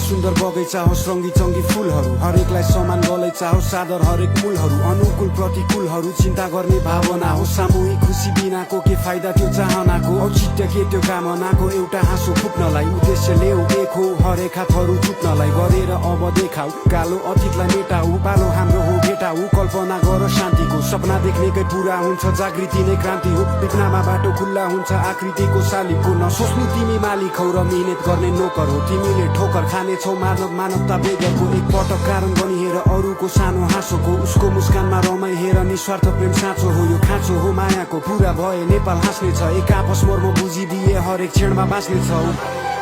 सुन्दर बगैँचा होस् रङ्गी चङ्गी फुलहरू हरेकलाई समान गलैँचा होस् सादर हरेक मूलहरू अनुकूल प्रतिकूलहरू चिन्ता गर्ने भावना हो सामूहिक खुसी बिनाको के फाइदा त्यो चाहनाको औचित्य के त्यो कामनाको एउटा हाँसो फुक्नलाई उद्देश्य लेऊ एक हो हरेक हातहरू चुक्नलाई गरेर अब देखाऊ कालो अतीतलाई मेटाऊ पालो हाम्रो हो भेटाऊ कल्पना गर शान्तिको सपना देख्नेकै पुरा हुन्छ जागृति नै क्रान्ति हो विपनामा बाटो खुल्ला हुन्छ आकृतिको शालिगको नसोच्नु तिमी मालिक हौ र मिहिनेत गर्ने नोकर हो तिमीले ठोकर खानेछौ मानवता बेगरको एक पटक कारण बनी हेर अरूको सानो हाँसोको उसको मुस्कानमा रमाइ हेर निस्वार्थ प्रेम साँचो हो यो खाँचो हो मायाको पुरा भए नेपाल हाँस्ने छ एक आपस मर्म बुझिदिए हरेक क्षणमा बाँच्ने छौ